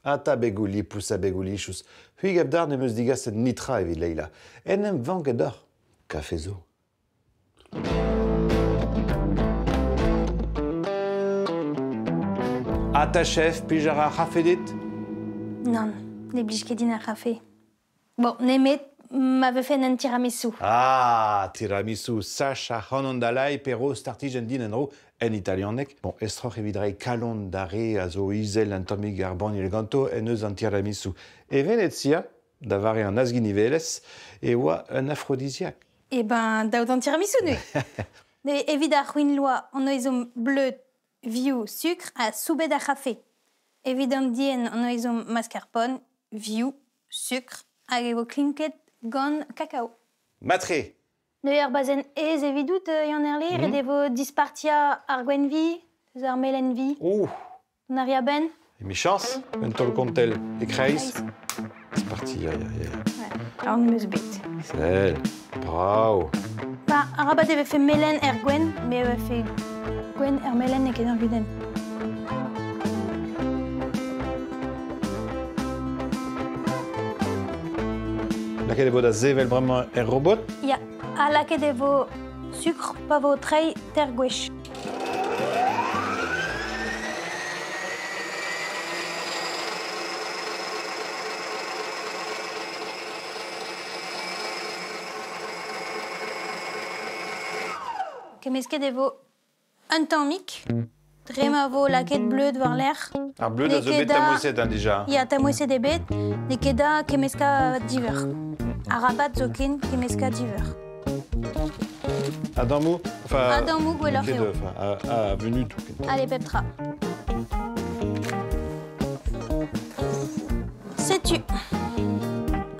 Ata begoù lipous ha begoù lichous. C'hwi gav deoc'h n'em eus digaset netra evit Leila. En em vanket deoc'h. Kafe zo. Ata chef, plij a ra ar c'hafe dit? Nann, ne blij ket din ar c'hafe. Bon, nemet ma vefen un tiramisu. Ah, tiramisu, sach ac'hanon da lai pe ro startijenn din en-dro en italianeg. Bon, estroc'h evit reiñ kalon d'ar re a zo izel un tammig ar banniel ganto en deus an tiramisu. E Venezia, da vare an azginivelezh, e oa un afrodisiak. Eh ben, daout an tiramisu neuze. Ne, evit ar c'hwin-loa, on ezhomm bleud, vioù, sukr ha soubet ar c'hafe. Evit an dienn, on ezhomm mascarpone, vioù, sukr hag e vo klinket gant kakao. Matre! Neuze ar bazenn aes evidout, Yann-Herle, ret e vo dispartiañ ar gwenn-vi eus ar melen-vi. Oh! An ariabenn. Emichañs, un taol kontell e-kreiz. C'est parti, ya, ya, ya. Ouais, aon 'm eus bet. Sell, brav. Ba, arabat e vefe melen er gwenn, me e vefe gwenn er melen n'eo ket ur gudenn. Lakaet e vo da sevel bremañ er robot? Ya, ha lakaet e vo sukr pa vo treiñ teir gwech. Kemmesket e vo un tammig, dre ma vo lakaet bleud war-lerc'h. Ar bleud a zo bet tamouezet hein, dija. Ya, tamouezet eo bet. N'eo ket da kemmeskañ diveur. Arabat zoken kemmeskañ diveur. A-dammoù Enfin, A-dammoù gwelloc'h eo. Enfin, a vunudoù. Allez, pep tra. Setu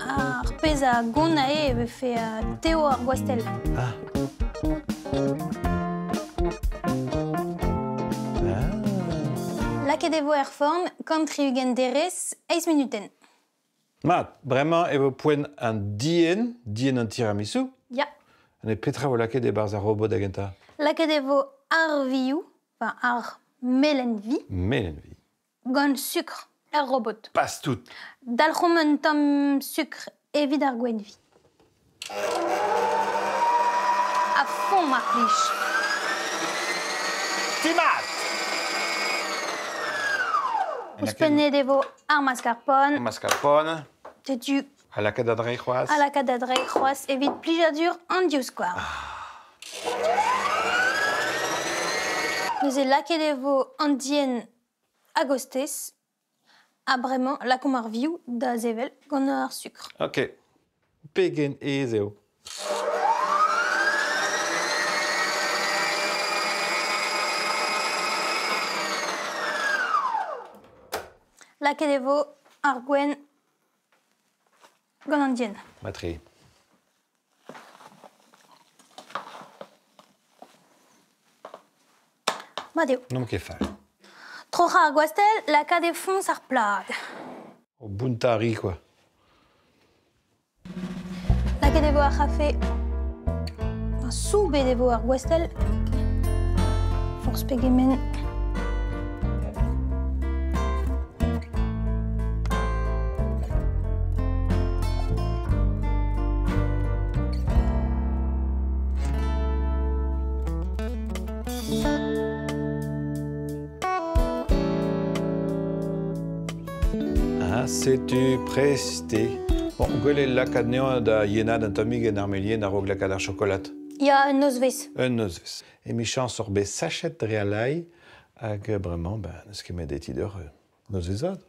ar pezh a gont aze e vefe Teo ar gwastell. Ah. Ah. Lakaet e vo er forn 160 derez, eizh munutenn. Mat, bremañ e vo poent an dienn, dienn an tiramisu. Ya. Met petra vo lakaet e-barzh ar robot da gentañ? Lakaet e vo ar vioù, enfin ar melen-vi. Melen-vi. Gant sukr er robot. Pas tout. Dalc'homp un tamm sukr evit ar gwenn-vi. A fond, mar plij. Timat! Ouzhpennet e vo ar mascarpone. Mascarpone. Setu. Ha lakaat da dreiñ c'hoazh. Ha lakaat da dreiñ c'hoazh evit plijadur an divskouarn. Neuze lakaet e vo an dienn a-gostez. Ha bremañ lakaomp ar vioù da sevel gant ar sukr. Ok. Pegen aes eo. Lakaet e vo ar gwenn gant an dienn. Matre. Mat eo. N'omp ket fall. Troc'hañ ar gwastell, lakaat e foñs ar plad. O bountañ a ri, quoi. Lakaet e vo ar c'hafe. Soubet e vo ar gwastell. Forzh pegement. Ah, setu prest eo. Bon, gwell eo lakaat anezhañ da yenat un tammig en armelien a-raok lakaat ar chokolad. Ya, un nozvezh. Un nozvezh. Emichañs oc'h bet sachet dre al lae hag bremañ, ben, n'eus ket met e ti deoc'h nozvezh vat.